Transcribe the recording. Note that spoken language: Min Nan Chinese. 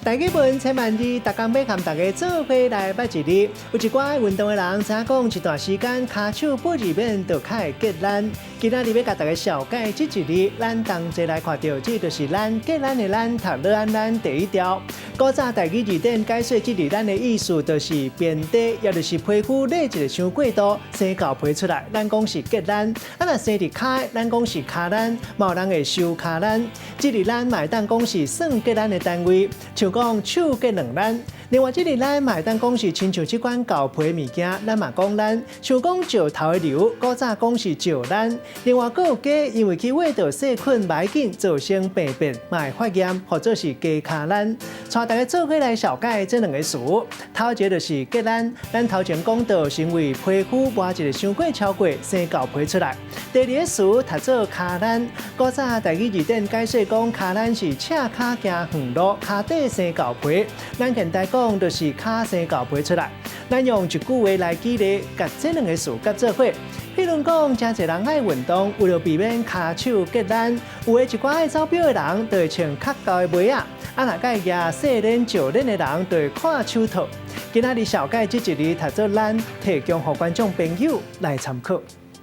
台語文千萬字，逐工欲佮大家做伙來捌一字。有一寡愛運動的人知影講，一段時間跤手背入面就較會結力。今仔日欲共大家紹介這一字，咱同齊來看著，這就是咱結力的咱讀樂安咱第一條。古早台語字典解說這字咱的意思，就是便底，也就是皮膚裂一个傷過度，生厚皮出來，咱講是結力。啊，若生佇跤，咱講是跤力，嘛有人會收跤力。這字咱嘛會當講是算結力的單位，像講手結兩力。另外，這字咱嘛會當講是親像這款厚皮物件，咱嘛講咱，像講石頭的瘤，古早講是石咱。另外，閣有雞因為去搲著細菌，袂緊造成病變，嘛會發炎，或者是雞跤力。帶大家做伙來紹介這兩个詞，頭一个就是結力，咱頭前講到是因為皮膚磨一个傷過超過生厚皮出來。第二个詞讀做跤力，古早台語字典解說講跤力是赤跤行遠路，跤底生厚皮。咱現代講就是跤生厚皮出來。咱用一句話來舉例，共這兩个詞結做伙。譬如講，誠濟人愛運動，為著避免跤手結力，有的一寡愛走表的人，就會穿較厚的襪仔；啊，若愛舉細鏈石鏈的人，就會看手套。今仔日紹介這一字讀做咱，提供予觀眾朋友來參考。